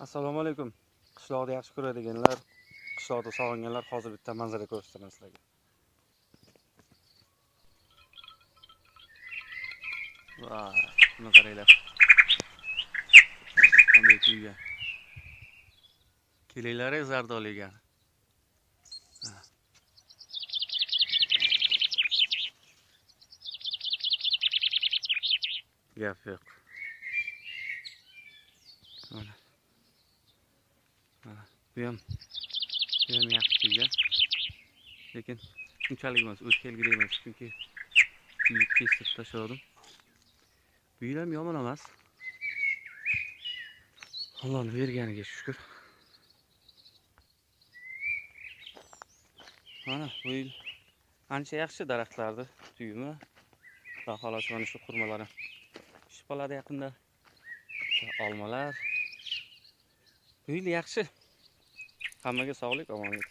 Assalomu alaykum. Qishloqni yaxshi ko'radiganlar, qishloqni sog'inganlar, hozir bitta manzara ko'rsataman sizlarga. Voy, buni qaranglar. Qanday kuygan. Kelinglar zardoli yegan. Gap yo'q. Mana. Mana bu ham yaxshi kuygan. Lekin unchalik emas, o'tgan emas, chunki kuyib kesib tashladim. Bu yil ham yomon emas. Allohning berganiga shukr. Mana bu yil ancha yaxshi daraxtlarni tuyumi. Xudo xohlasa mana shu xurmalar ham pishib qoladi yaqinda. Olmalar. Bu yil yaxshi. Hammaga sog'lik, omonlik.